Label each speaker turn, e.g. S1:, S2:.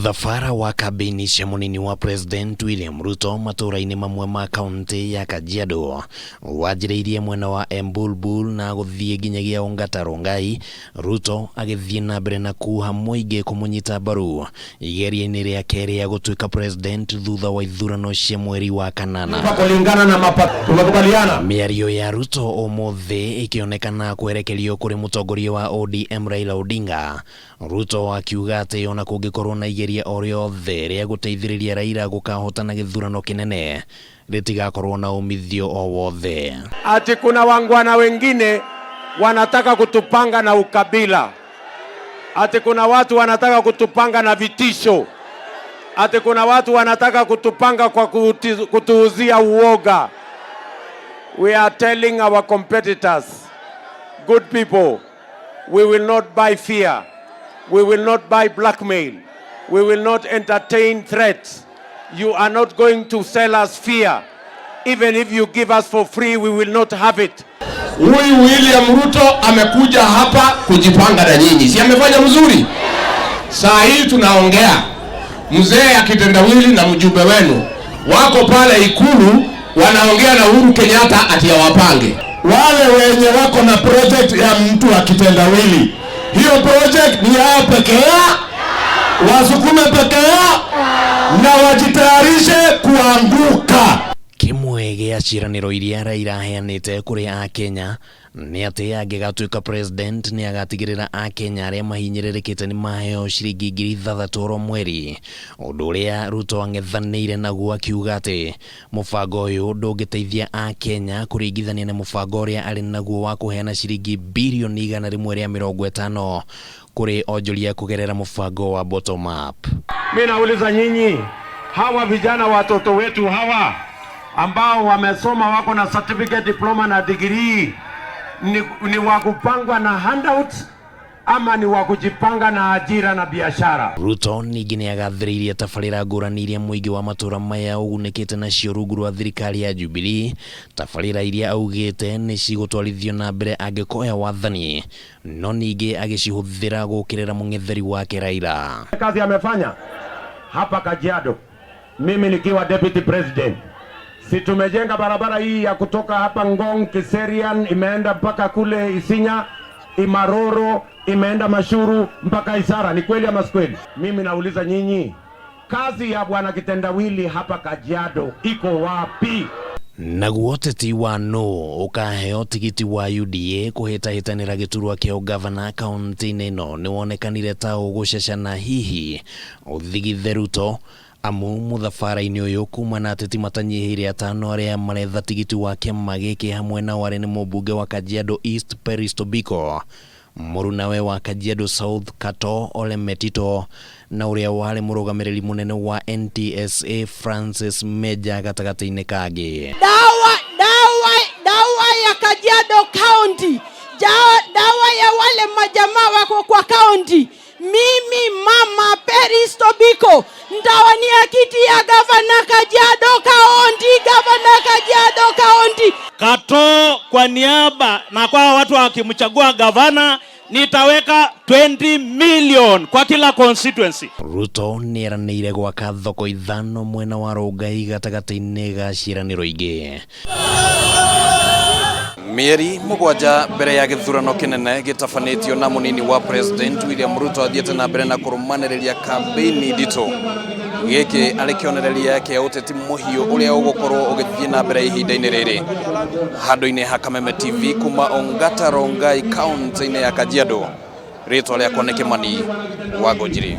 S1: Mũthabara wa kambĩini cia mũnini wa President William Ruto matũũra-inĩ mamwe ma kaunti ya Kajiado wanjĩrĩirie mwena wa Embulbul na gũthiĩ nginyagia Ongata Rongai, Ruto agĩthiĩ na mbere na kuha mũingĩ kũmũnyita mbaru igeria-inĩ rĩake rĩa gũtuĩka president thutha wa ithurano cia mweri wa kanana.
S2: Kulingana na mapato tumekubaliana.
S1: Mĩario ya Ruto ũmũthĩ ĩkĩonekana kwerekerio kũrĩ mũtongoria wa ODM Raila Odinga. Ruto akiuga atĩ ona kũngĩkorwo na igeria o rĩothe rĩa gũteithĩrĩria Raila gũkahotana gĩthurano kĩnene rĩtigakorwo na umithio o wothe.
S2: Ati kuna wangwana wengine wanataka kutupanga na ukabila, ati kuna watu wanataka kutupanga na vitisho, ati kuna watu wanataka kutupanga kwa kutuuzia uoga. We are telling our competitors, good people, we will not buy fear. We will not buy blackmail. We will not entertain threats. You are not going to sell us fear. Even if you give us for free, we will not have it.
S3: Huyu William Ruto amekuja hapa kujipanga na nyinyi, si amefanya mzuri? Saa hii tunaongea, mzee akitendawili na mjumbe wenu wako pale Ikulu wanaongea na Uhuru Kenyatta ati awapange.
S4: Wale wenye wako na project ya mtu akitendawili, hiyo project ni yao peke yao, wasukume peke yao na wajitayarishe kuanguka.
S1: Kĩmwe gĩa ciĩranĩro iria Raila aheanĩte kũrĩ akenya nĩ atĩ angĩgatuĩka president nĩ agatigĩrĩra akenya arĩa mahinyĩrĩrĩkĩte nĩ maheo ciringi 6,000 oro mweri, ũndũ ũrĩa Ruto ang'ethanĩire naguo akiuga atĩ mũbango ũyũ ndũngĩteithia akenya kũringithania na mũbango ũrĩa arĩ naguo wa kũheana ciringi 150 bilioni kũrĩ onjoria kũgerera mũbango wa bottom up.
S2: Mi nauliza nyinyi, hawa vijana watoto wetu hawa ambao wamesoma wako na certificate, diploma na degree ni wa kupangwa na handouts ama ni wa kujipanga na ajira na biashara?
S1: Ruto ningĩ nĩ agathĩrĩirie tabarĩra ngũrani iria mũingĩ wa matũra maya ũgunĩkĩte nacio rungu rwa thirikari ya Jubilee, tabarĩra iria augĩte nĩ cigũtwarithio na mbere angĩkoya wathani, no ningĩ agĩcihũthĩra gũkĩrĩra mũng'etheri wake Raila.
S2: Kazi amefanya hapa Kajiado, mimi nikiwa deputy president, si tumejenga barabara hii ya kutoka hapa Ngong Kiserian imeenda mpaka kule Isinya, Imaroro imeenda Mashuru mpaka Isara. Ni kweli ama si kweli? Mimi nauliza nyinyi, kazi ya bwana Kitendawili hapa Kajiado iko wapi?
S1: Naguo ũteti wa nũ ũkaheo tigiti wa UDA kũhĩtahĩtanĩra gĩturwa kĩa ũgavana kaunti-inĩ ĩno nĩ wonekanire ta ũgũcecana hihi ũthigithe Ruto amu mũthabara-inĩ ũyũ kuma na ateti matanyihĩire atano arĩa maretha tigiti wa kĩama gĩkĩ hamwe nao arĩ nĩ mũmbunge wa Kajiado East Peris Tobiko, mũrunawe wa Kajiado South Kato Ole Metito na ũrĩa warĩ mũrũgamĩrĩri mũnene wa NTSA Francis Meja gatagatĩ-inĩ kangĩ.
S5: Dawa, dawa, dawa ya Kajiado County, dawa ya wale majamaa wako kwa county. Mimi Mama Peris Tobiko ntawania kiti ya gavana Kajiado County, gavana Kajiado County.
S6: Kato kwa niaba na kwa watu wakimchagua gavana nitaweka 20 million kwa kila constituency.
S1: Ruto nĩ eranĩire gwaka thoko ithano mwena wa Rongai gatagatĩ-inĩ ga ciĩranĩro ingĩ.
S7: Mĩeri 7 mbere ya gĩthurano kĩnene gĩtabanĩtio na mũnini wa president William Ruto athiĩte na mbere na kũrũmanĩrĩria kambĩini nditũ, gĩkĩ arĩ kĩonereria kĩa ũteti mũhiũ ũrĩa ũgũkorwo ũgĩthiĩ na mbere ihinda-inĩ rĩrĩ. Handũ-inĩ ha Kameme TV kuma Ongata Rongai kaunti-inĩ ya Kajiado, rĩtwa rĩakwa nĩ Kĩmani wa Ngũnjiri.